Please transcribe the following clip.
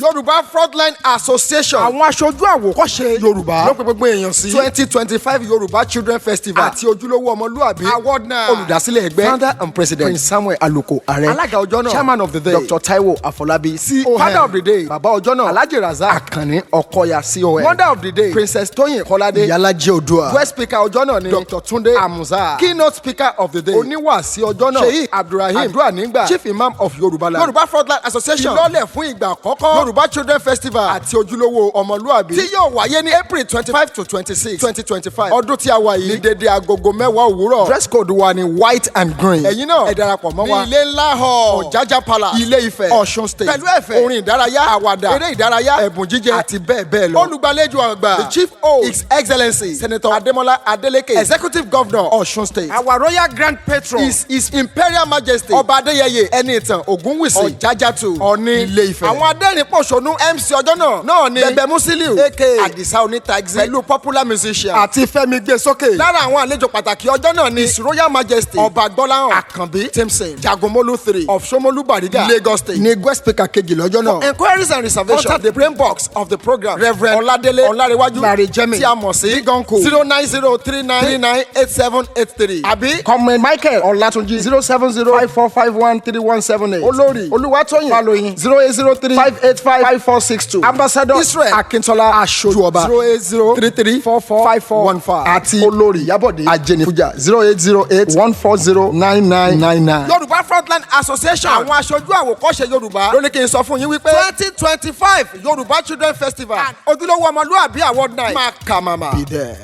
Yorùbá Frontline Association, àwọn aṣojú àwòkọ́ṣe Yorùbá, ló pe gbogbo èèyàn sí 2025 Yorùbá Children Festival àti Ojúlówó Ọmọlúàbí Award Night. Olùdásílẹ̀ ẹgbẹ́, founder and president, Prince Samuel Aluko Ààrẹ. Alága ọjọ́ náà, chairman of the day, Dr Taiwo Afolabi CON. Father of the day, bàbá ọjọ́ náà, Alhaji Razak Akànní Ọkọya CON. Mother of the day, Princess Tóyìn Kọ́ládé, Ìyálàjẹ Oòduà. Guest speaker ọjọ́ náà ni Dr Tunde Amuza. Keynote speaker of the day, oníwàásí ọjọ́ náà, Sheikh Abdulrahim Àdúrànígbà, chief imam of Yorùbá land. Yorùbá Frontline Association ìlọ́lẹ̀ fún ìgbà àkọ́kọ́ Yorùbá Children Festival àti Ojúlówó Ọmọlúàbí, tí yóò wáyé ní April 25 to 26, 2025, ọdún tí a wà yìí, ní dédé agogo 10 òwúrọ̀. Dress code wa ni white and green. Ẹ̀yin náà, ẹ darapọ̀ mọ́ wa ní Ilé Ńlá Hall, Ọ̀jájá Palace, Ilé Ifẹ̀, Ọ̀ṣun State, pẹ̀lú ẹ̀fẹ̀, orin ìdárayá, àwàdà, eré ìdárayá, ẹ̀bùn jíjẹ àti bẹ́ẹ̀ bẹ́ẹ̀ lọ. Olùgbàlejò àgbà, the chief host, His Excellency Senator Ademola Adeleke, executive governor, Ọ̀ṣun State. Our royal grand patron is His Imperial Majesty Ọba Adéyẹyè Ẹniìtàn Ògúnwùsì, Ọ̀jájàtù, Ọ̀ní Ilé Ifẹ̀. Àwọn adẹ́rìn-pọ̀ṣónú MC ọjọ́ náà ni Bẹ̀bẹ̀ Musiliu aka Adisa Oní Taxi, pẹ̀lú popular musician àti Fẹ́mi Gbèsókè. Lára àwọn àlejò pàtàkì ọjọ́ náà ni His Royal Majesty Ọba Gbọ́láhàn Àkànbí Timson, Jagomolu III of Somolu Bariga, Lagos State, ní guest speaker kejì lọ́jọ́ náà. For enquiries and reservations, contact the brain box of the program, Reverend Ọládélé Ọlárẹ̀wájú Larry Jemmy, tí a mọ̀ sí Big Uncle, 09039398783, àbí Comrade Michael Ọlátúnjí, 07054513178. Olórí Olúwatóyìn Faloyin, 08035855462. Ambassador Israel Akintola Aṣojú Ọba, 08033445415, àti Olórí Ìyábọ̀dé Ajenifuja, 08081409999. Yorùbá Frontline Association, àwọn aṣojú àwòkọ́ṣe Yorùbá, ló ní kí n sọ fún yín wípé 2025 Yorùbá Children Festival and Ojúlówó Ọmọlúàbí Award Night máa kà màmá. Be there.